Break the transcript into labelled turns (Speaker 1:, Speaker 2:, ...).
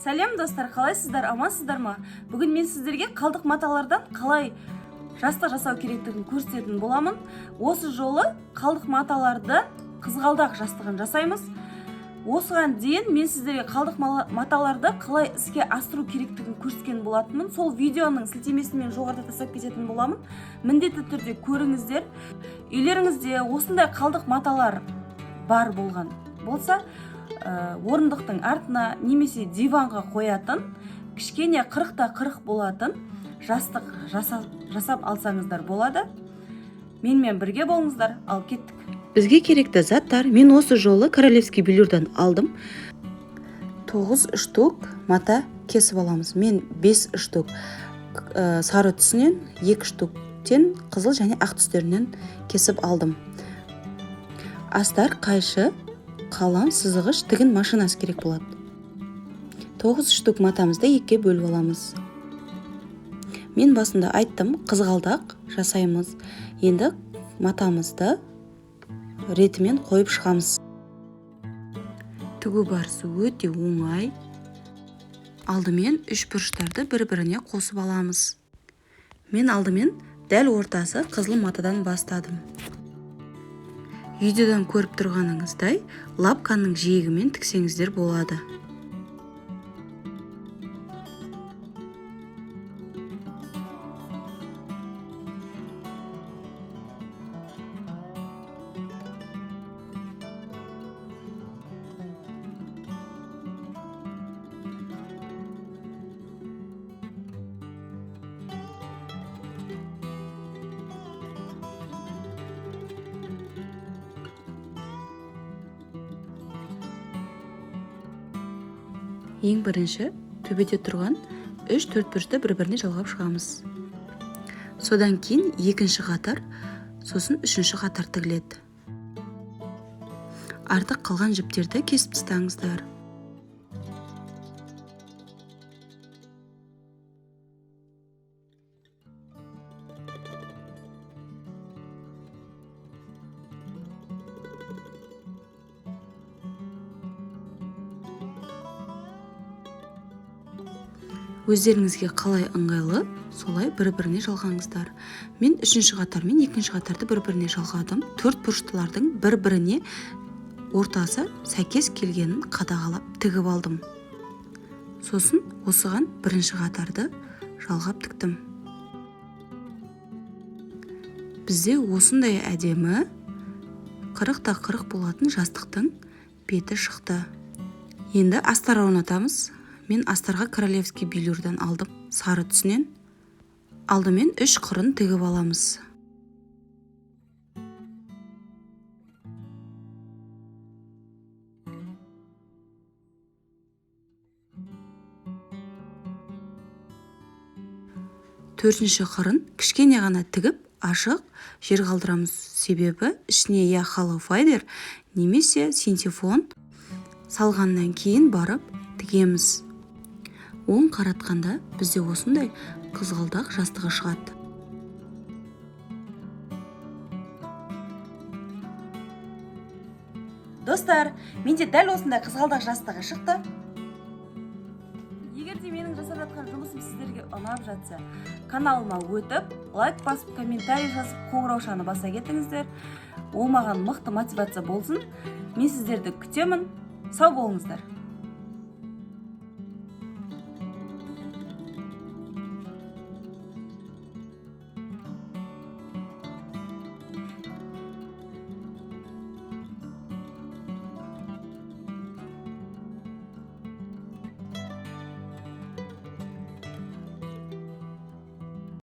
Speaker 1: Сәлем, достар! Қалайсыздар, амансыздар ма? Бүгін мен сіздерге қалдық маталардан қалай жастық жасау керектігін көрсететін боламын. Осы жолы қалдық маталарды қызғалдақ жастығын жасаймыз. Осыған дейін мен сіздерге қалдық маталарды қалай іске асыру керектігін көрсеткен болатынмын. Сол видеоның сілтемесін мен жоғарыда тастап кететін боламын, міндетті түрде көріңіздер. Үйлеріңізде осындай қалдық маталар бар болған болса, орындықтың артына немесе диванға қоятын кішкене 40 та 40 болатын жастық жасап алсаңыздар болады. Менімен бірге болыңыздар. Ал кеттік.
Speaker 2: Бізге керекті заттар: мен осы жолы королевский велюрдан алдым. 9 штук мата кесіп аламыз. Мен 5 штук сары түсінен, 2 штуктен қызыл және ақ түстерінен кесіп алдым. Астар, қайшы, қалам, сызғыш, тігін машинасы керек болады. 9 штук матамызды екіге бөліп аламыз. Мен басында айттым, қызғалдақ жасаймыз. Енді матамызды ретімен қойып шығамыз. Тігу барысы өте оңай. Алдымен үш бұрыштарды бір-біріне қосып аламыз. Мен алдымен дәл ортасы қызыл матадан бастадым. Видеодан көріп тұрғаныңыздай, лапканың жиегімен тіксеңіздер болады. Ең бірінші төбеде тұрған үш төрт бұрышты бір-біріне жалғап шығамыз. Содан кейін екінші қатар, сосын үшінші қатар тігіледі. Артық қалған жіптерді кесіп тастаңыздар. Өздеріңізге қалай ыңғайлы, солай бір-біріне жалғаңыздар. Мен үшінші қатар мен екінші қатарды бір-біріне жалғадым. Төрт бұрыштылардың бір-біріне ортасы сәйкес келгенін қадағалап тігіп алдым. Сосын осыған бірінші қатарды жалғап тіктім. Бізде осындай әдемі 40 та 40 болатын жастықтың беті шықты. Енді астар орнатамыз. Мен астарға королевский велюрдан алдым, сары түсінен. Алдымен үш қырын тігіп аламыз. Төртінші қырын кішкене ғана тігіп, ашық жер қалдырамыз. Себебі ішіне я холофайбер немесе синтефон салғаннан кейін барып тігеміз. Оң қаратқанда бізде осындай қызғалдақ жастығы шығады.
Speaker 1: Достар, менде дәл осындай қызғалдақ жастығы шықты. Егер де менің жасап жатқан жұмысым сіздерге ұнап жатса, каналыма өтіп, лайк басып, комментарий жазып, қоңыраушаны баса кетіңіздер. Ол маған мықты мотивация болсын. Мен сіздерді күтемін. Сау болыңыздар.